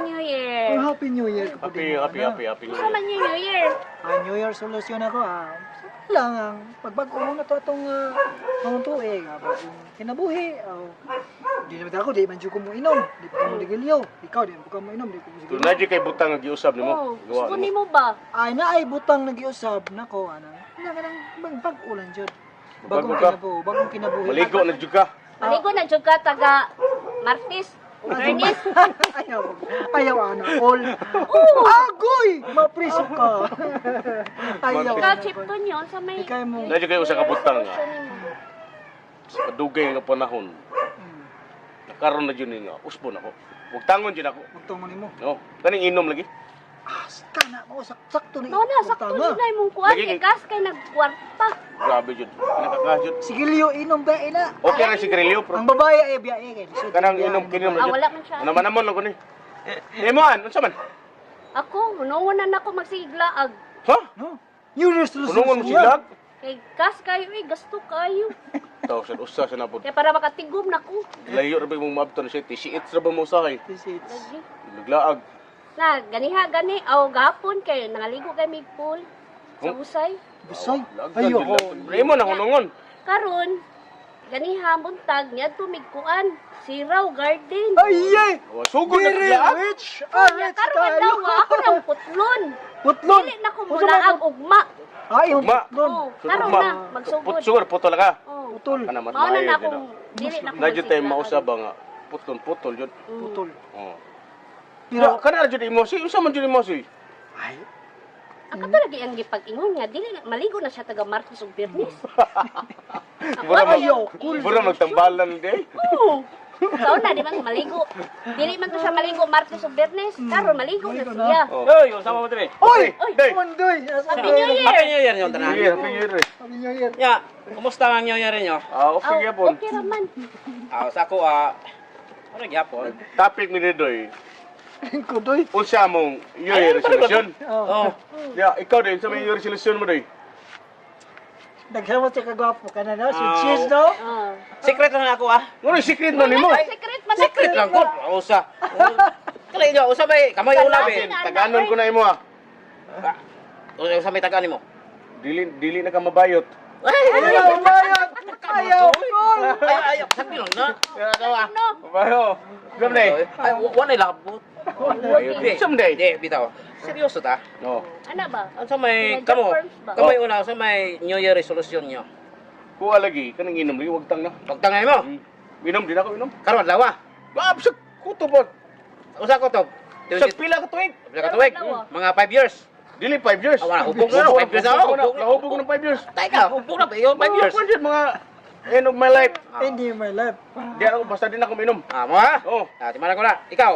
New Year. Oh, Happy New Year. Happy, happy, happy, happy New Unsa Year. man yung New Year? Ah, New Year solution ako ah. Sa lang ang pagbag-o na to atong mga tuig, bagong kinabuhi. Oh. Di naman ako, di man jud ko mo inom, di pa ko mo ligilyo. Ikaw di man ko mo inom, di ko mo Kung sigilyo. na kay butang nga giusab nimo. Oh, Gawa gusto nimo. nimo ba? Ay na ay butang nagiusab nako anang. Na kanang bag-o lang jud. Bagong Bagong ka. kinabuhi, bagong kinabuhi. Maligo na jud ka. Maligo na jud ka taga Martis o Bernis. Ayaw, ayaw ana all. Agoy, mapriso ka. Ayaw. Ikaw, Chipton yun, sa may Ikay mo. Na kay usa ka butang nga. Resolution nimo. Sa kadugay nga panahon. Nakaron na jud ni nga usbon ako. Ug tangon jud ako. Magtungo nimo. No, kaning inom lagi. Ah, kana mo sakto ni. No na, sakto Magtanga. na imong kuan Lagi kay kas kay nagkwarta. Grabe jud. Nakaka jud. Sigilyo inom ba ina? Okay ra si Grillo, pero Ang babae ay biyae kay. Lisod, kanang biyae, inom kinom Ah, na jud. wala man siya. Ano man namon lang ko ni. Imo an, unsa man? Ako, unungon na nako magsiglaag. Ha? No? New Year's resolution. Unungon mo siglag? Kay kas kayo eh, gasto kayo. Taw sa usa sa napod. Kaya para makatigom na ko. Layo ra ba mong maabton siya? TC8 ra ba mo usahay? This is Lagi. Naglaag. Na, ganiha gani, aw gapon kay nangaligo kay mig pool sa usay. Busay. Laag Ayaw. jud lang. Imo na hunungon. Karon, ganiha buntag niadto mig kuan, Siraw Garden. Ay ay. Wa sugod na Very kaglaag. rich. Ah, Nya, rich karon tayo. adlaw ako nang putlon. Putlon. Dili na ko Unsa man mulaag ugma. Ay, yung Ugma. putlon. Oh, Sugod karon ma. na magsugod. Put sugar putol ka. Oh. Putol. Kana mas Mao na maayo na jud. akong dili na ko Na jud tayo magsiglaag. mausab nga putol putol jud. Putol. Oh. Pero Pero kana ra jud imo si unsa man jud imo si? ay, Ang kato lagi ang gipag-ingon nga dili na maligo na siya taga Martes ug Biyernes. Mura mag Ayaw, cool. Mura magtambalan di. Oo. Sa una, di man maligo. Dili man to siya maligo Martes ug Biyernes. Karon maligo na Maligo na. siya. Oh. Oy, unsa mo dre? Oy! Oy! Day. Mandoy! Happy New Year! Happy New Year nyo tanan. Sige, Happy New Year. Happy New Year. Nya, kumusta ang New Year ninyo? Ah, okay Aw, gyapon. okay ra man. Ah, sa ako ano gyapon? Topic ni Doy. Kudoy. Unsa mong New Year resolution? Oh. Oh, Ya, ikaw din sa may New Year resolution mo doy. Daghan mo siya kagwapo ka na, no? Si Ah. cheese, no? Oh. Secret lang ako ah. Ngono secret man nimo. Secret man. Secret lang ko. Usa. Kala inyo, usa may kamay una be. Taganon ko na imo ah. Usa may tagaan nimo. Dili dili na ka mabayot. Ay, Ayaw, bayot! Ayaw, cool! ay, ay, sabi lang na. No. Mabayo. Gam day. Ay, wa na labot. Bayot. Sam day. Di, bitaw. Seryoso ta? No. Ana ba? Unsa may Pinag-job kamo? forms ba? Kamay una, unsa may New Year resolution nyo? Kuha lagi kanang inom lagi wag tang na. Pagtangay mo. Inom din ako inom. Karon adlaw. Ah, sa kuto ba? Usa ko to. Sa pila ka tuig? Pila ka tuig? Mga 5 years. Dili 5 years. Ah, wala, hubog na, no? 5 years na, Hubog na, hubog na. Nahubog ng 5 years. Teka, hubog na ba? 5 years. Mga jud mga end of my life. Hindi my life. Di ako basta din ako minom. Ah, mo ha? Oh. Ah, timana ko na. Ikaw.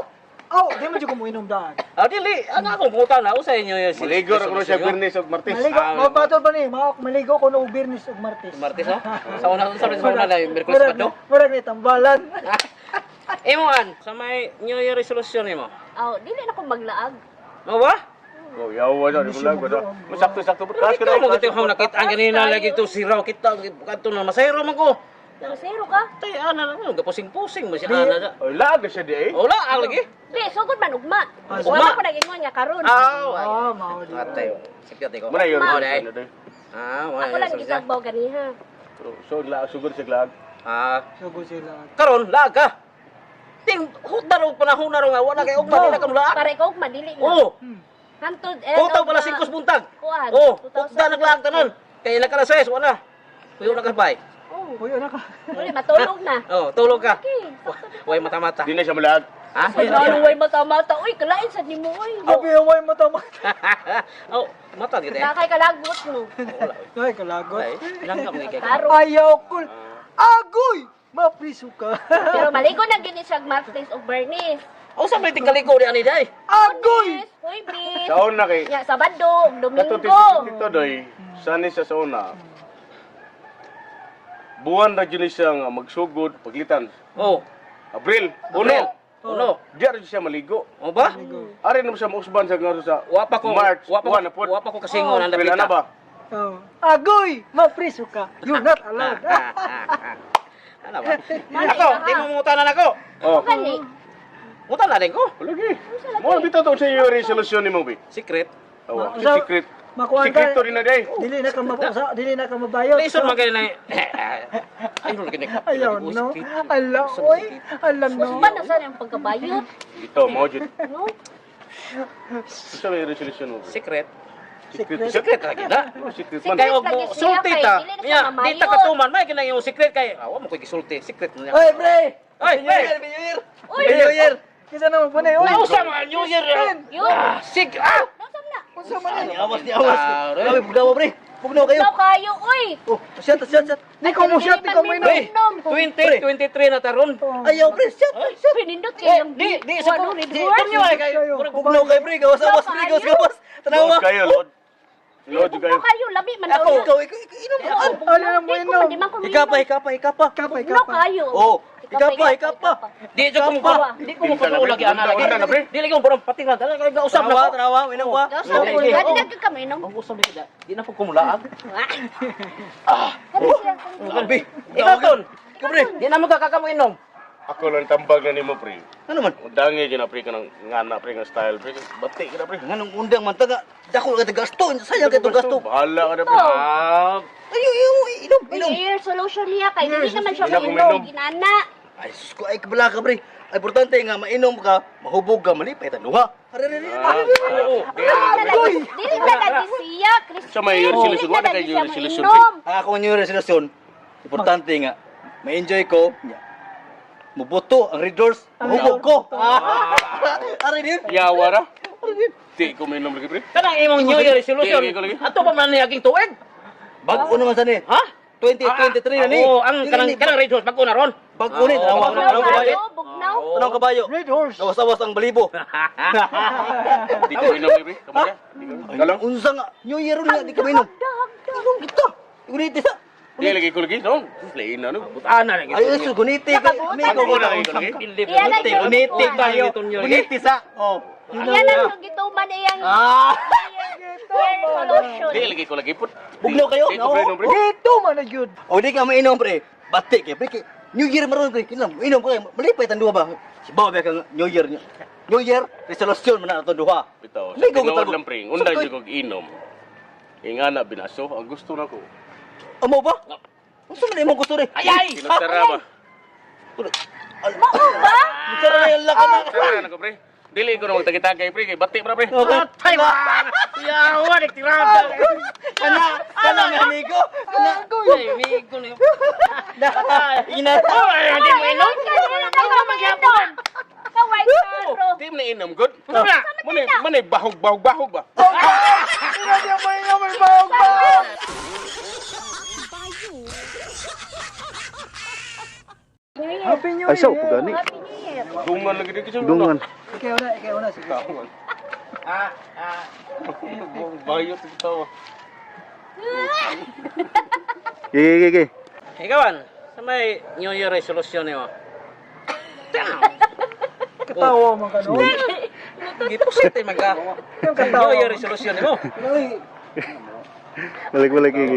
Oh, di mo dyan kumuinom daan. Ah, dili. Ano akong puta na usa inyo yung Maligo ra ko siya Biyernes ug Martes. Maligo, Ah, mabatol ba ni? Maligo ko no Biyernes ug Martes. Martes, oh. Sa una na yung Miyerkules Murag Sabado. Murag ni tambalan. Imo an, sa may New Year resolution nimo. Aw, dili na ko maglaag. Mo ba? Oh, yawa na di ko lang ba. Sakto sakto. Pero ikaw mo gito ko nakita ang ganina lagi to siraw kita kadto na masayro man ko. Masero ka? Tay ana na gapusing-pusing mo si ana na. Oy, laag na siya di eh. Wala ang lagi. Di, sugod man ugma. Ah, Wala ko nag-ingon nga karon. Aw. Ah, mao di. Atay. Sakit ko. Muna yun. Mo dai. Ah, mo Ako lang gitagbaw ganiha. So, laag sugod siya laag. Ah, Sugo sila. karon laag ka. Ting huta ro panahon na ro nga wala kay ugma dili ka mulaag. Para ikaw ugma dili na. Oh, Hantod end Kutaw of pala the- 5 buntag. Kuan. Oh, 2000. hukda naglaag tanan. Kay ila ka na ses, wala. Kuyo na ka bay. Oh. Uy, ano ka? Uli, matulog na. Oh, tulog ka. Okay. Way mata-mata. Di na siya malaag. Ha? Ano way mata-mata? Uy, kalain sa nimo oy. Abi, way mata mata. Oh, mata gid eh. Nakay kalagot mo. Ay, kalagot. Ay, langgam ni kay. Karo. Ayaw, cool. Agoy! Mapriso ka. Pero maligo na gyud ni siya Martes ug Bernis. Oh, sa may tingkaliko di ani day. Agoy! Lunes, Huwebes, Sa una kay nya Sabado, ug kato Domingo. tito doy. Sani siya sa una. Buwan ra jud ni siya nga magsugod paglitan. Oh, Abril, uno. uno. Uno. Di ra jud siya maligo. O ba? Ari na mo siya mausban sa nga sa Wa pa ko March, wa pa buwan na pod. wa pa ko kasingon ang April ana dapita. ba? Oh. Agoy! Mapriso ka. You're not allowed. Ano ba? Ako, di mo mutanan ako. Oh. Gani. Mutan na din ko. Lagi. Mo bitaw to sa iyo resolution nimo bi. Secret. Awa, Sa- secret. Makuha Secret to rin na day. Dili na ka mabusa, dili na ka mabayot. Lisod man kayo na. Ay, no, lagi na. Ayaw no. Ala, oy. Ala no. Usban na sa yung pagkabayot. Ito mo jud. No? Sa may resolution mo. Bi? Secret. Secret. Secret lagi na. Oh, secret man. Kay og mo Lagi siya sulti kay ta. dili na siya Nya, di mamayot. ta katuman may kinang imong secret kay awa mo koy gisulti. Secret na niya. Oy, pre! Oy, Happy New pre! Year! Happy New Year! Uy! Happy New Year! Kinsa naman po na oy. Nausa mga New Year. Yun. Ah, sig ah. Nausap na. Unsa man Ni awas, ni awas. Grabe, bugnawa, pre. Bugnawa kayo. Ikaw kayo, uy. Oh, shot, shot, shot. Di ko mo shot, di ko mo inom. Pre, 2023 na taron. Ayaw, pre, shot, shot. Pinindot kayo yung Di di sa ko. Ano, Red Di Horse? tunyo ay kay Bugnaw kayo, pre. Gawas, awas, pre. Gawas, gawas. Tanawa. Lord kayo, Lord. Lord kayo. Bugnaw kayo, labi man daw Ako, na. ikaw, ikaw, ikaw, inom. Oo, bugnaw. Ala na mo Di ko inom. man, di man ko Ika pa, minom. ika pa, ika pa. Kapa, Bugnaw kapa. kayo. Oh, ika pa, ika pa. Di jud ko mo di ko mo Pinta na, patuo lagi ana lagi. Pinta na, pre. Di lagi mo parang pating lang. Dala kay usab na Tanawa, ko. tanawa, inom pa. Gausap Okay, ko. okay. Gani na gyud kami inom. Ang usab ni kita. Di na po kumulaan. Ah. Grabe. Ikaw ton. Ikaw, pre. Di na mo kakakamo inom. Ako lang tambag na nimo pre. Ano man? Dangi jud na pre kanang ngana pre nga style pre. Bati ka na pre. Nganong undang man taga. Dako ka gasto. Sayang kay itong gasto. Bahala ka na pre. Ah, Ay, ay, ay, inom, inom. Year solution niya kay dili naman siya Hindi na mainom kuminom. ginana. Ay, sus ko, ay, kabala ka, pre. Ay, importante nga, mainom ka, mahubog ka, malipay, tanuha. Are, are, are, are. Oo. Dili na lagi siya, Christine. Sa may year resolution, Dili na wala lagi kay siya year resolution, mainom. Ang akong New Year resolution, importante nga, ma-enjoy ko, nya, muboto ang Red Doors, mahubog ko. Are din. Yawa ra. Di ko mainom lagi pre. kanang imong New Year resolution. Di, di ko lagi. Ato pa man ni aging tuig. Bago naman sa ni. Ha? 2023 na ni. Oo, ang kanang kanang Red Horse bago na ron. Bago ni, tanawa. Oo, Bugnaw Tanaw kabayo. kayo, bugnaw. Tanaw kabayo. Red horse. Gawas-awas ang balibo. Di ko mainom lagi pre. Kamo ka? Kalang. Unsa nga, New Year ron nga, di ka mainom. Inom kita. Guniti sa. Di lagi ko lagi. No. Play na no. Ana lagi. Ay, sus, guniti kay. Amigo ko na. Lagi. Iyan ang Guniti, guniti kayo. Guniti sa. Oh. Iyan ang yung gituman iyang Ah. year resolution. Di lagi ko lagi put. Bugnaw kayo? Di ko pre pre. Dito man na gyud. O di ka mainom pre. Bati kay pre. New Year maron pre. Kinam, mainom ka malipay tan duha ba. Si bawa ba kang New Year niya. New Year resolution man na atong duha. Bitaw. Sa Ligo ko tinuod tago. lang pre. Unday jud kog inom. Ingana binaso. Ang gusto na ko. Amo ba? Unsa man imong gusto re? Ay ay. Kinasara ba? Mao ba? Sara na yung laka na. Sara na ko pre. Dili ko na magtagitagay pre kay bati pra pre. Okay. Patay ba? Yawa ni tirada. Kana, kana nga amigo. Kana. Ay, migo ni. Ina. Ay, hindi mo inom. Inom magyapon. Kaway karo. Di mo na inom good. Ano na? Manay manay bahog bahog bahog ba? Dili na mo inom may bahog bahog. Happy New Year. Ay, sa upo gani. Happy New Year. Dungan lagi dito sa Dungan. Ikaw na, sige. Dungan. Bayot ito. Gigi, gigi. Ikawan, sa may New Year resolution nimo. Katawa man ka no. Gipusit ay magka. Yung katawa. New Year resolution nimo. Balik, balik, gigi.